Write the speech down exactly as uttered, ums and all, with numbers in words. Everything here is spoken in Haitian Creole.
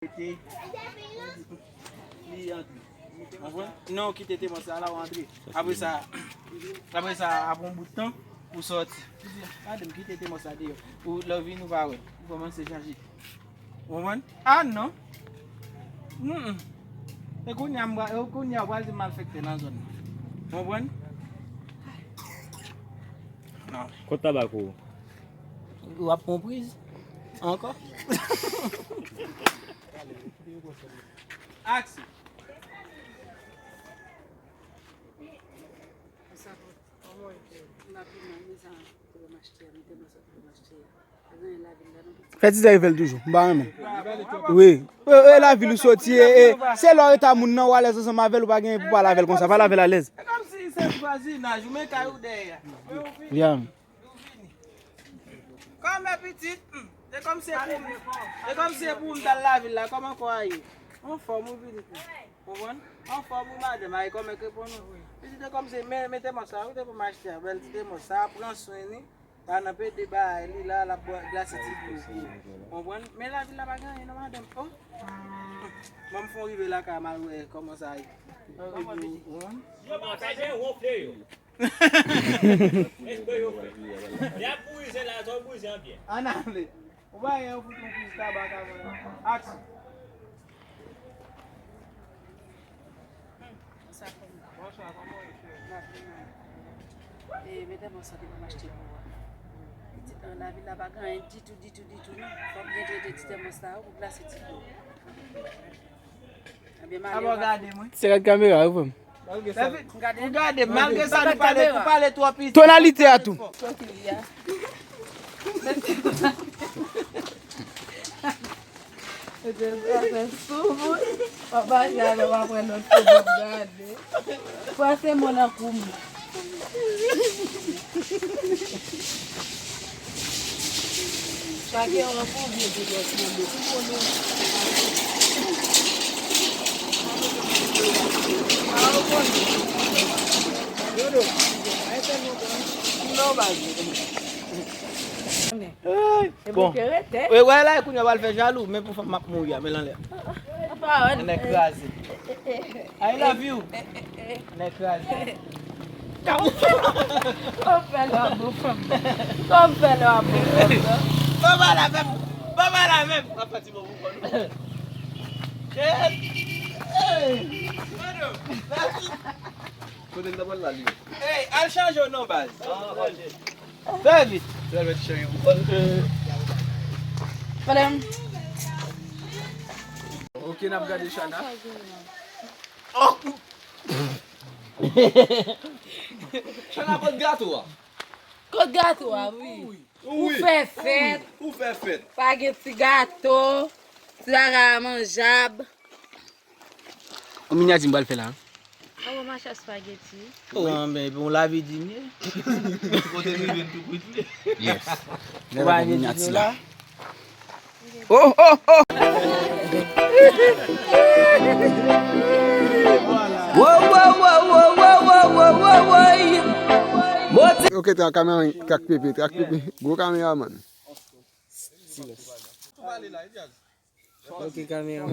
Mete li antre. Konprann? Non, kite temò sa la, w antre. Apre sa, apre sa, apre yon bout tan, ou sòti. Gade m, kite temò sa deyò. Ou lè w vini, ou pa wè. Ou kòmanse chache. Ou konprann? Ah non. Mm, mm. E kounye a, m pra-, e kounye a, ou pral di m malfektè nan zòn nan. Ou konprann? Non. Kot tabako? W ap pran priz? Ankò? Aksyon. Fè ti zè rive l toujou. M pa renmen. Wi. E, e lavil ou soti, e, e, se lè w ret a moun nan, ou alèz ansanm avè l, ou pa gen pou pale avè l konsa, pale avè l alèz. E kòmsi se vwazinaj, ou men kay ou dèyè. Vyan. Kòmè pitit, hmm, se kòm se pou m, se kòm se pou m t al lavil la, kòman kò a ye? Anfòm wi pitit mwen. Konprann? Anfòm wi madanm, ay kòmè k reponn ou. Pitit se kòm se men, men temò sa, wi te pou m achte a, bèl ti temò sa, pran swen li. Sa nan pede bagay li la, l ap bwè glase ti dlo pou ou. Konprann? Men lavil la pa gen anyen non madanm. Oh. Ban m fè yon rive lakay m al wè kòman sa ye. Epi ou konprann? Yo pa ka gen wonfle yo. Espre yo fè. Lè y ap bourize la, zò bourize an byen. Ann ale. Ou pa gen yon fout yon plis tabak avan. Aksyon. Sa kòman? Bonswa, kòman w ye, cheri? M ap vin. E, mete bò sa te pou m achte pou ou a. Pitit an lavil la pa gen anyen ditou, ditou, ditou non. Fòk gen trete ti tèmòs la pou glase ti dlo. Ebyen, m ale. Aba w gade mwen. Se gad kamera wi frè m. Ou gade, malgre sa nou pale, ou pale twò piti. Tonalite a tou. Mete sa fè sou moun. W ap mache avè m apre lòt fwa w ap gade. Pase mwen nan kou m. Chake w anpil vye boulos nan do. Dodo, ay fè nou bon. Non, baz. Ey, bon. E wè la, kounye a pral fè jalou, men pou fanm m ap mouri a, men l anlè. Nèg kraze. I love you. Nèg kraze. Kòm fè lè w ap bon fanm. Kòm fè lè w ap bon fanm nan. Ban m al avè m. Ban m al avè m. M ap fè ti bon pou kò nou. Shit. Hey. Kote l ta pral la li? Hey, al chanje w non baz. Fè vit. Fè vit cheri. Frè m. Ok, n ap gade Chana. Oh! Chana, kot gato a? Kot gato a, wi. Ou fè fèt. Ou fè fèt. Spageti, gato, ti bagay manjab. Yon minyati m pral fè la. An bon mache spageti. Oh, an ben, epi yon lavi di m ye. Kote rive m tou kwit li. Yes. Ou pa gen minyati la. Oh, oh, oh. Wow, wow, wow. Ok, tra kamera, trak pepe, trak pepe. Gwo kameramann. Silans. Ok, kamera.